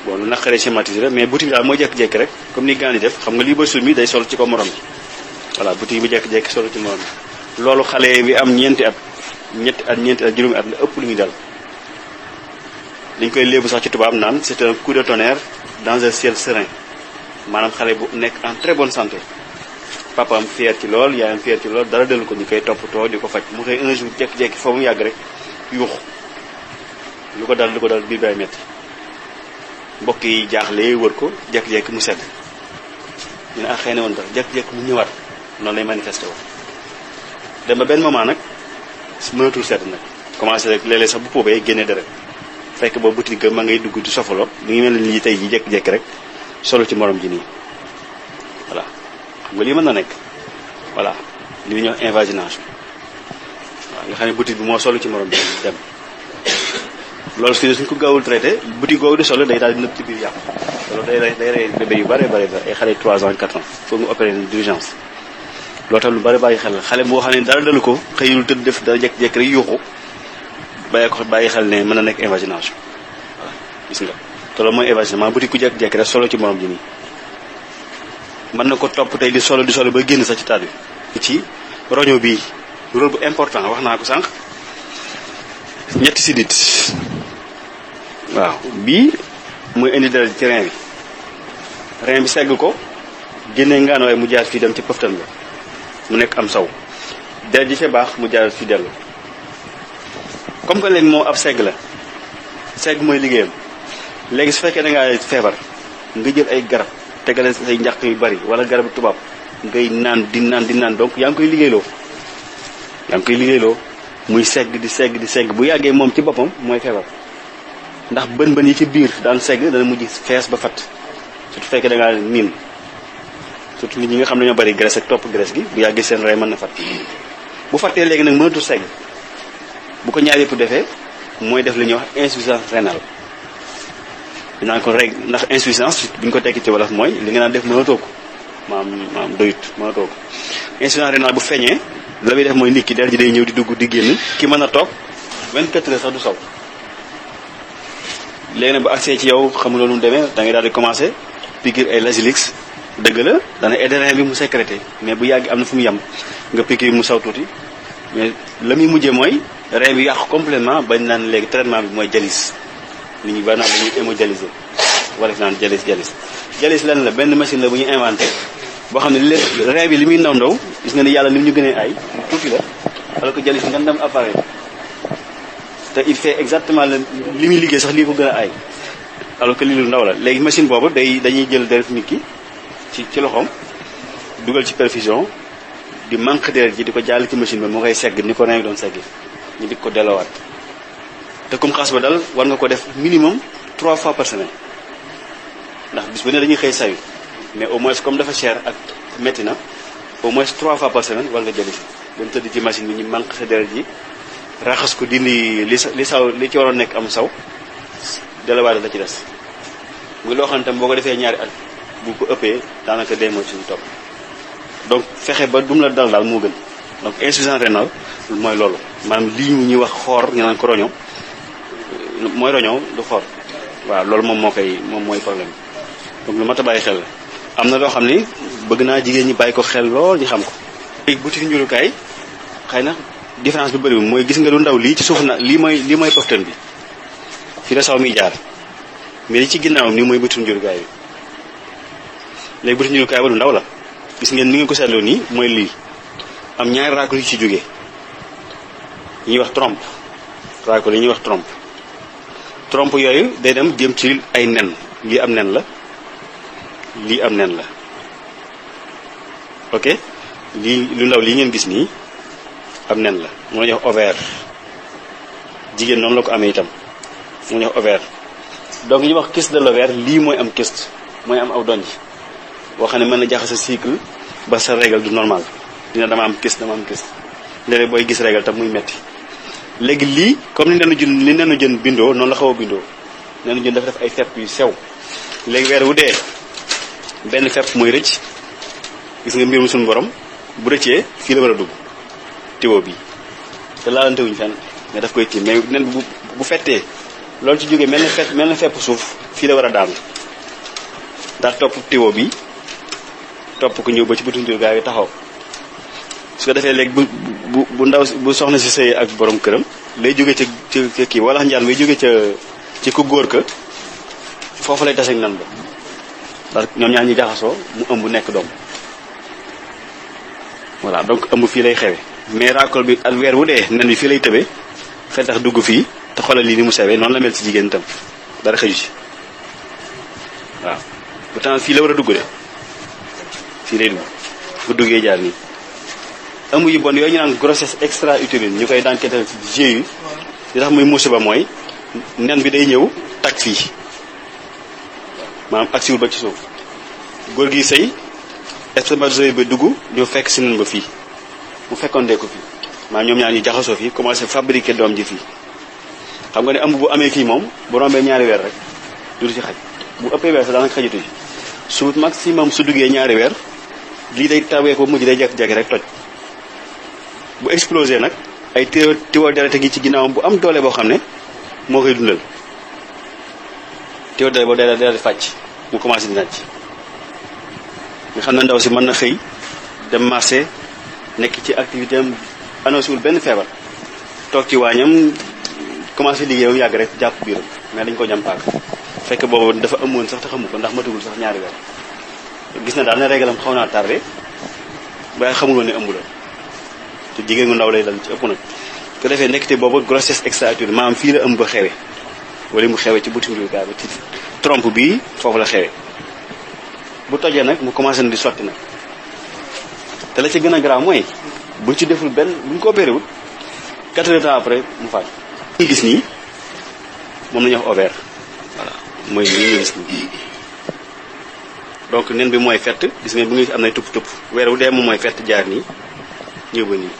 bon lu naqaree schématiser rek mais boutique bi daal mooy jekki-jekki rek comme ni gant di def xam nga lii booy sumi day solo ci ko morom ji voilà boutique bi jekki-jekki solo ci morom ji loolu xale bi am ñeenti at juróomi at la ëpp lu muy dal dañ koy léebu sax ci tubaab naan c'est un coup de tonnerre dans un ciel serein maanaam xale bu nekk en très bonne santé papaam fier ci lool yaayam fier ci lool dara dellu ko ñu koy toppatoo di ko faj mu xëy un jour jekki-jekki foofu mu yàgg rek yuux lu ko dal biir bay metti mbokk yi jaaxle wër ko jekki-jekki mu sedd ñu ne ak xëy na woon dara jekki-jekki mu ñëwaat noonu lay manifesté woo dem ba benn moment nag mënatul sedd nag commencé rek léeg-léeg sax bu poobee génne deret fekk boobu butit ga ma ngay dugg di sofalo mi ngi mel ne lii tey ji jekki-jekki rek solo ci morom ji nii voilà xam nga lii mën na nekk voilà li ñuy wax invagination waaw nga xam ne butit bi moo solo ci morom ji dem loolu suñ ko gaawul traité butit googu di solo day daal di nëb ci biir yàqu loolu day rey bébé yu bare ay xale 3 ans 4 ans foog nga opéré d'urgence loolu tam lu bari bàyyi xel xale boo xam ne dara dalu ko xëyul tëdd def dara jekki-jekki rek yuuxu bàyyi xel ne mën na nekk invagination voilà gis nga te loolu mooy invagination butit ku jekki-jekki rek solo ci morom ji nii mën na ko topp tey di solo ba génn sax ci taat bi ci roño bii rôle bu important wax naa ko sànq ñetti sidit waaw bii mooy indi dara ci rein bi segg ko génnee ngaan waaye mu jaar fii dem ci pëftan bi mu nekk am saw deret ji fee baax mu jaar fi dellu comme que léegi moom ab segg la segg mooy liggéeyam léegi su fekkee da ngaa feebar nga jël ay garab tegale say njaq yu bari wala garabu tubaab ngay naan di naan donc yaa ngi koy liggéeyloo muy segg di segg bu yàggee moom ci boppam mooy feebar ndax bën yi ci biir daan segg dana mujj fees ba fat surtout fekkee da ngaa niin surtout nit ñi nga xam ne ñoo bari graisse ak topp graisse gi bu yàggee seen rey mën na fat bu fattee léegi nag mënatul segg bu ko ñaar yëpp defee mooy def li ñuy wax insuffisance rénale dinaan ko reg ndax insuffisance bu ñu ko tekki ci wolof mooy li nga naan def mënatoo ko maam doyut mënatoo ko insuffisance rénale bu feeñee la muy def mooy nit ki der ji day ñëw di dugg di génn ki mën a toog 24 heures sax du saw léegi nag bu accès ci yow xamuloo nu mu demee da ngay daal di commencé piqûre ay Lazilix dëgg la dana aider rein bi mu sécrété mais bu yàgg am na fu mu yem nga piqûre mu saw tuuti mais la muy mujjee mooy rein bi yàqu complètement bañ naan léegi traitement bi mooy dialyse nit ñi ba naan dañuy hémodialyser wala fi naan dialyse lan la benn machine la bu ñu inventé boo xam ne rein bi li muy ndaw gis nga ni yàlla ni mu ñu gënee ay tuuti la alors que dialyse nga dem appareil te il fait exactement li muy liggéey sax lii ko gën a ay alors que lii lu ndaw la léegi machine boobu dañuy jël deret nit ki ci loxoom dugal ci perfusion di manque deret ji di ko jàll ci machine bi moo koy segg ni ko rein bi doon segg ñu di ko delloowaat te comme xas ba dal war nga ko def minimum 3 fois par semaine ndax bis bu ne dañuy xëy sayu mais au moins comme dafa cher ak métti na au moins 3 fois par semaine war nga jëli si dem tëdd ci machine bi ñu manque sa deret ji raxas ko dindi li ci waroon nekk am saw delawaat la ci des muy loo xam ne tam boo ko defee ñaari at bu ko ëppee daanaka day mooy suñu topp donc fexe ba dum la dal daal moo gën donc insuffisance rénale mooy loolu maanaam lii ñuy wax xoor ñu naan ko roño mooy roño du xoor waaw loolu moom mooy problème donc lu mat a bàyyi xel la am na loo xam ni bëgg naa jigéen ñi bàyyi ko xel lool ñu xam ko léegi buti njurukaay xëy na différence bi bëriwul mooy gis nga lu ndaw lii ci suuf na lii mooy poftan bi fii la saw mi jaar mais li ci ginnaawam nii mooy buti njurukaay bi léegi buti njurukaay ba lu ndaw la gis ngeen ni ngeen ko seetloo nii mooy lii am ñaari raakol yu ci jógee yi ñuy wax trompe raakol yi ñuy wax trompe yooyu day dem jëm ci ay nen lii am nen la lii am nen la ok lii lu ndaw lii ngeen gis nii am nen la moo la jox ovaire jigéen noonu la ko amee itam moo jox ovaire donc ñu wax kyste de l'ovaire lii mooy am kyste mooy am aw donj boo xam ne mën na jaxase cycle ba sa règle du normal dina dama am kyste léeg-léeg booy gis règle tam muy metti léegi lii comme ni nenu jën bindoo noonu la xaw a bindoo nenu jën dafa def ay fepp yu sew léegi weer wu dee benn fepp mooy rëcc gis nga mbir mu suñu borom bu rëccee fii la war a dugg tiwo bi te laalante wuñu fenn mais daf koy tiim mais nen bu fettee loolu ci jógee mel na fepp suuf fii la war a daanu ndax topp tiwo bi topp ko ñëw ba ci bëtu njurukaay bi taxaw su ko defee léegi bu ndaw bu soxna si sëy ak borom këram lay jóge ca kii wala njaan bay jóge ci ku góor ka foofu lay taseeg nan ba ndax ñoom ñaar ñi jaxasoo mu ëmb nekk doom voilà donc ëmb fii lay xewe mais raakol bi ak weer wu dee nen bi fii lay tëbee fetax dugg fii te xoolal lii ni mu sewee noonu la mel ci jigéen itam dara xëju ci waaw pourtant fii la war a dugg de fii lay dugg fu duggee jaar nii ëmb yu bon yooyu ñu naan grossesse extra utérine ñu koy dànkeetal ci GIE li tax muy musiba mooy nen bi day ñëw tag fii maanaam agsiwul ba ci suuf góor gi sëy spermatozoïde ba dugg ñëw fekk si nen ba fii mu fekkondee ko fii maanaam ñoom ñaar ñu jaxasoo fii commencé fabriquer doom ji fii xam nga ne ëmb bu amee kii moom bu rombee ñaari weer rek du ci xaj bu ëppee weer sax daanaka xajatu ci su maximum su duggee ñaari weer lii day tawee ko mujj day jekk-jekk rek toj bu explosé nag ay tiwo deret gi ci ginnaawam bu am doole boo xam ne moo koy dundal tiwo deret boobu day daal di fàcc mu commencé di nàcc nga xam ne ndaw si mën na xëy dem marché nekk ci activité am annoncé wul benn feebar toog ci waañam commencé liggéeyam yàgg rek jàpp biiram mais dañ ko jam paak fekk boobu dafa amoon sax te xamu ko ndax matagul sax ñaari weer gis na daal ne régalam xaw naa tardé waaye xamuloon ne ëmb la te jigéen gu ndaw lay dal ci ëpp nag ko defee nekkte boobu grossesse extra utérine maanaam fii la ëmb ba xewe wala mu xewe ci buti njurukaay ba ci trompe bii foofu la xewe bu tojee nag mu commencé na di sotti nag te la ci gën a grave mooy buñ ci deful benn buñ ko opéré wul 4 heures de temps après mu faat. li ñu gis nii moom la ñuy wax ovaire voilà mooy li ñu gis nii donc nen bi mooy fett gis ngeen bu ngi am nay tupp tupp weer wu dee moom mooy fett jaar nii ñëw ba nii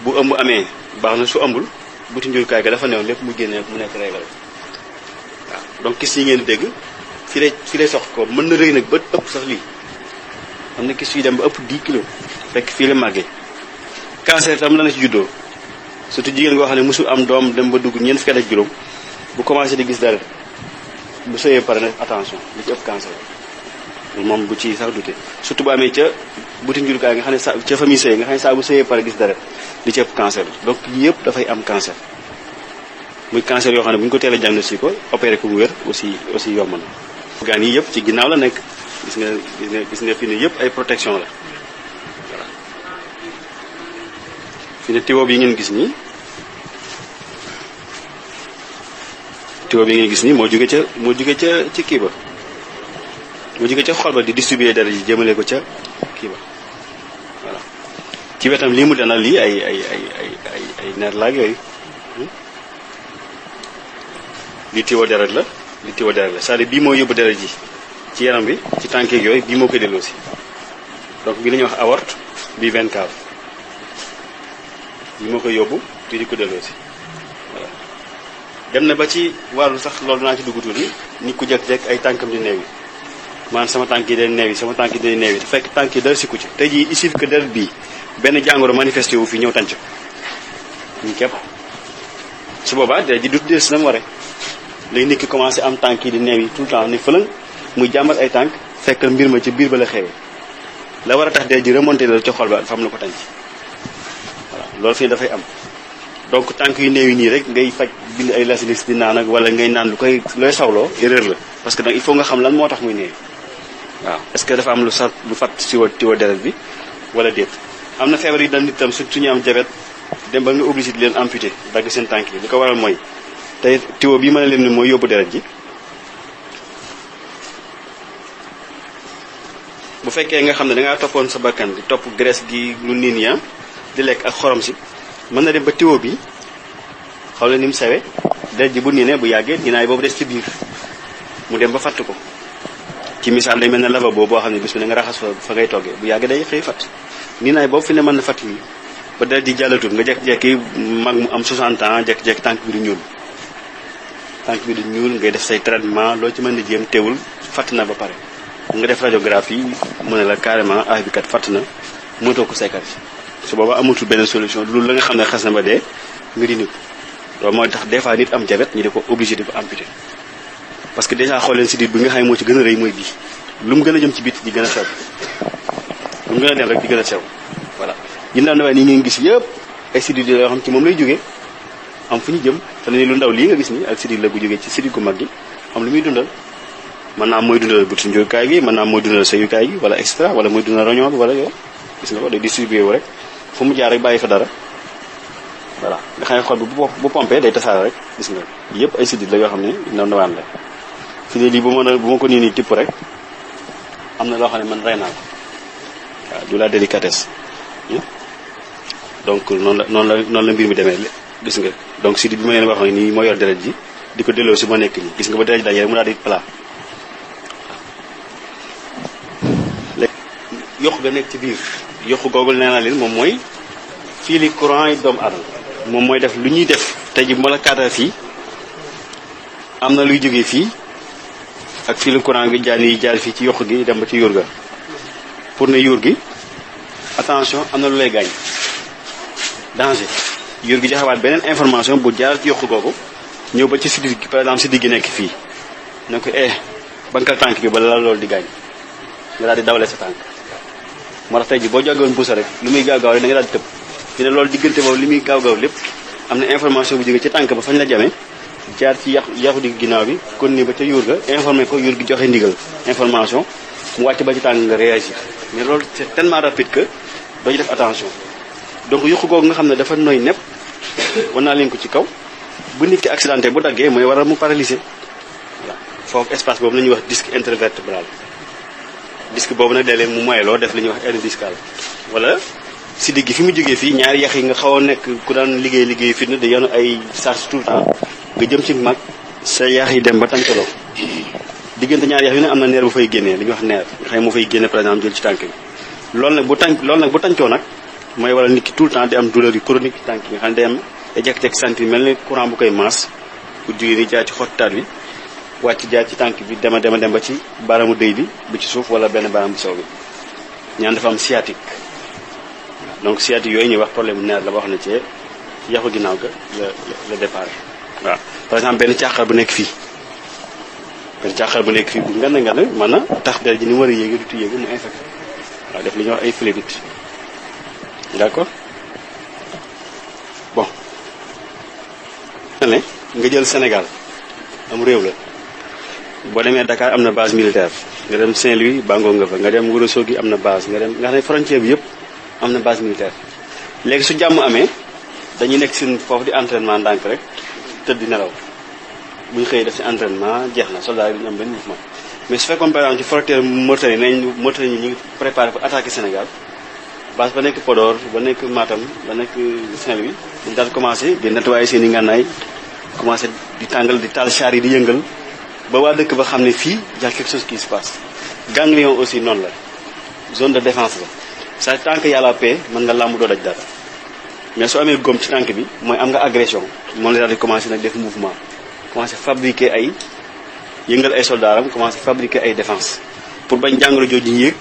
bu ëmb amee baax na su ëmbul buti njurukaay ga dafa newoon lépp mu génnee mu nekk régal waaw donc kis yi ngeen di dégg fii lay sox ko mën na rëy nag ba ëpp sax lii am na kis yi dem ba ëpp 10 kilos fekk fii la màggee. cancer tam la na ci juddoo surtout jigéen goo xam ne mosul am doom dem ba dugg ñeent fukki at ak juróom bu commencé di gis dara bu sëyee pare nag attention li ci ëpp cancer moom bu ci sax dute surtout bu amee ca buti njurukaay nga xam ne sa ca famille sëy nga xam ne saa bu sëyee pare gis dara li ci ëpp cancer donc yëpp dafay am cancer muy cancer yoo xam ne bu ñu ko teel a diagnostic ko opéré ko mu wér aussi yomb na. organes yi yëpp ci ginnaaw la nekk gis nga fi ne yëpp ay protection la voilà fi ne tiwo bi ngeen gis nii moo jóge ca ci kii ba moo jóge ca xol ba di distribuer dara ji jëmale ko ca kii ba voilà ci wetam lii mu dana lii ay nerf laag yooyu li tiwo deret la c'est-à-dire bii moo yóbbu deret ji ci yaram bi ci tànkeeg yooyu bii moo koy delloo si donc bii la ñuy wax aorte bii veine cave bii moo koy yóbbu bii di ko delloo si voilà dem na ba ci wàllu sax loolu dinaa ci dugg tuuti nit ku jekk-jekk ay tànkam di neew yi maanaam sama tànk yi day neew yi sama tànk yi day neew yi fekk tànk yi dara sikku ci tey jii il suffit que deret bii benn jàngoro manifesté wu fi ñëw tànc ñu képp su boobaa deret ji du des na mu waree léegi nit ki commencé am tànk yi di neew yi tout le temps ni fëlan muy jàmbat ay tànk fekk mbir ma ci biir ba la xewee la war a tax deret ji remonté la ca xol ba dafa am la ko tànc voilà loolu fii dafay am donc tànk yu néew yi nii rek ngay faj bind ay lasilis di naan ak wala ngay naan looy sawloo erreur la parce que donc il faut nga xam lan moo tax muy néew waaw est-ce que dafa am lu fat tiwo deret bi wala déet am na feebar yi dal nit tam surtout ñu am diabète dem ba nga obligé di leen amputé dagg seen tànk yi li ko waral mooy tey tiwo bii mën a leen ni mooy yóbbu deret ji bu fekkee nga xam ne dangaa toppoon sa bakkan di topp graisse gi lu niin ya di lekk ak xorom si mën na dem ba tiwo bi xaw la ni mu sewe deret ji bu niinee bu yàggee niinaay boobu des ci biir mu dem ba fatt ko ci misaal day mel ne lavabo boo xam ne bis bi na nga raxas fa ngay toggee bu yàggee day xëy fatt niinaay boobu fi ne mën na fatt yi ba deret ji jàllatul nga jekk-jekki mag mu am 60 ans jekk-jekki tànk bi du ñuul ngay def say traitement loo ci mën di jéem teewul fatt na ba pare nga def radiographie mu ne la carrément ah bi kat fatt na mënatoo ko seykal su boobaa amatul benn solution loolu la nga xam ne xas na ba dee nga dindi ko loolu mooy tax des fois nit am diabète ñu di ko obligé di ko amputé parce que déjà xool leen sidit bi nga xam ne moo ci gën a rëy mooy bii lu mu gën a jëm ci bit di gën a sew lu mu gën a dem rek di gën a sew voilà ginnaaw na waaye nii ngeen gis yëpp ay sidit yoo xam ci moom lay jógee am fu ñu jëm te ni lu ndaw lii nga gis ni ak sidit la bu jógee ci sidit gu mag gi am lu muy dundal mën naa mooy dundal butu njurukaay gi mën naa mooy dundal sëyukaay gi wala extra wala mooy dundal roñon bi wala yow gis nga ko day distribué wu rek fu mu jaar rek bàyyi fa dara voilà nga xam ne xol bi bu pompé day tasaare rek gis nga yëpp ay sidit la yoo xam ne ndaw ndawaan la fi ne lii bu ma ko nii tipp rek am na loo xam ne man rey naa ko waaw du la délicatesse donc noonu la mbir mi demee gis nga donc sidit bi ma leen waxoon nii moo yor deret ji di ko delloo si ma nekk nii gis nga ba deret ji daal yére mu daal di plat yokk ga nekk ci biir yokk googu nee naa leen moom mooy fii li courant yi doomu aadama moom mooy def lu ñuy def tey ji bu ma la kaata fii am na luy jógee fii ak fii li courant bi jaar fii ci yokk gi dem ba ci yóor ga pour ne yóor gi attention am na lu lay gaañ danger yóor gi joxewaat beneen information bu jaar ci yokk googu ñëw ba ci sidit gi par exemple sidit gi nekk fii na ko bankal tànk bi bala la loolu di gaañ nga daal di dawale sa tànk moo tax tey ji boo jógewoon buusa rek li muy gaaw rek da nga daal di tëb fi ne loolu diggante boobu li muy gaaw lépp am na information bu jóge ci tànk ba fañ la jamee jaar ci yaxu di ginnaaw bi kon ni ba ca yóor ga informé ko yóor gi joxe ndigal information mu wàcc ba ci tànk nga réagir mais loolu c'est tellement rapide que doo ci def attention donc yuqu googu nga xam ne dafa nooy nepp war naa leen ko ci kaw bu nit ki accidenté bu daggee mooy waral mu paralysé voilà foofu espace boobu la ñuy wax disque intervertébral disque boobu nag léeg-léeg mu moyeloo def li ñuy wax hernie discale wala si digg fi mu jógee fii ñaari yax yi nga xaw a nekk ku daan liggéey fitna di yanu ay charge tout le temps nga jëm ci mag sa yax yi dem ba tàncaloo diggante ñaari yax yu ne am na neer bu fay génnee li ñuy wax neer nga xam ne moo fay génne par exemple jël ci tànk bi loolu nag bu tàncoo nag mooy waral nit ki tout le temps di am douleur yu chronique ci tànk bi nga xam ne day am day jekk-jekk sentir mel ni courant bu koy maas bu jógee ni jaar ci xottaat bi wàcc jaar ci tànk bi dem ba ci baaraamu dëy bi bu ci suuf wala benn baaraam bu sew bi ñaan dafa am sciatique donc sciatique yooyu ñuy wax problème bu neer la boo xam ne ci yaxu ginnaaw ga la départ waaw par exemple benn càqar bu nekk fii bu ngan mën na tax deret ji ni mu war a yéege du yéege mu infecté waaw def li ñuy wax ay phlébite d'accord bon ne nga jël Sénégal am réew la boo demee Dakar am na base militaire nga dem Saint-Louis Bango nga fa nga dem Ourossogui am na base nga xam ne frontière bi yëpp am na base militaire léegi su jàmm amee dañuy nekk seen foofu di entraînement ndànk rek tëdd di nelaw bu ñu xëyee def ci entraînement jeex na soldat yi duñu am benn mouvement mais su fekkoon par exemple ci frontière Mauritanie nañ Mauritanie ñu ngi préparé pour attaquer Sénégal base ba nekk Podor ba nekk Matam ba nekk Saint-Louis dañu daal commencé di nettoyer seen i ngànnaay commencé di tàngal di taal char yi di yëngal ba waa dëkk ba xam ne fii y a quelque chose qui se passe ganglion aussi noonu la zone de défense la ça tant que y a la paix mën nga làmb doo daj dara mais soo amee góom ci tànk bi mooy am nga agression moom la daal di commencé nag def mouvement commencé fabriquer ay yëngal ay soldaaram commencé fabriquer ay défense pour bañ jàngoro jooju yéeg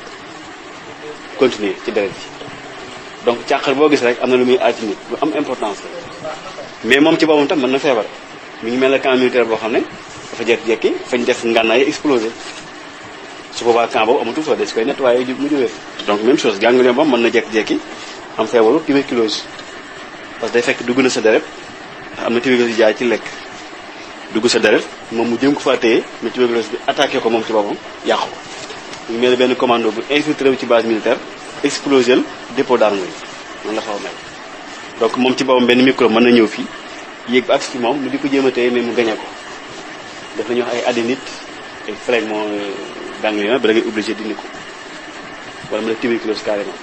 continuer ci deret bi donc càqar boo gis rek am na lu muy aaj nit lu am importance la mais moom ci boppam tam mën na feebar mi ngi mel ne camp militaire boo xam ne dafa jekki-jekki fañ def ngànnaay explosé su boobaa camp boobu amatul fa des koy nettoyé mu jógee donc même chose ganglion boobu mën na jekki-jekki am feebaru tuberculose parce que day fekk dugg na sa deret ndax am na tuberculose yu jaay ci lekk dugg sa deret moom mu jëm ko faa téye mais tuberculose bi attaqué ko moom ci boppam yàqu ko ñu mel ne benn commando bu infiltré wu ci base militaire explosé le dépôt d'armes yi noonu la xaw a mel donc moom ci boppam benn micro mën na ñëw fii yéeg ba agsi ci moom mu di ko jéem a téye mais mu gañe ko def nañu wax ay adénite ay fragment ganglion ba da ngay obligé dindi ko wala mu def tuberculose carrément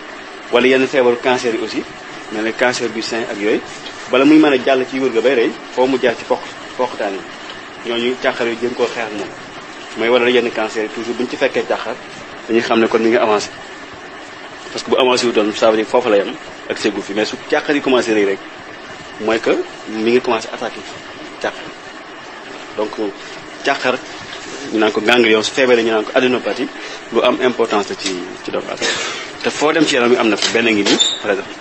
wala yenn feebaru cancer yi aussi mel ne cancer du sein ak yooyu bala muy mën a jàll ci wér ga bay rey foo mu jaar ci poqtaan yi ñooñu càqar yi jéem koo xeex moom mooy waral yenn cancer yi toujours bu ñu ci fekkee càqar dañuy xam ne kon mi ngi avancé parce que bu avancé wu doon ça veut dire foofu la yem ak ségu fi mais su càqar yi commencé rëy rek mooy que mi ngi commencé attaqué càqar donc càqar ñu naan ko ganglion su feebaree ñu naan ko adénopathie lu am importance la ci doomu aadama te foo dem ci yaram bi am na fa benn ngi nii par exemple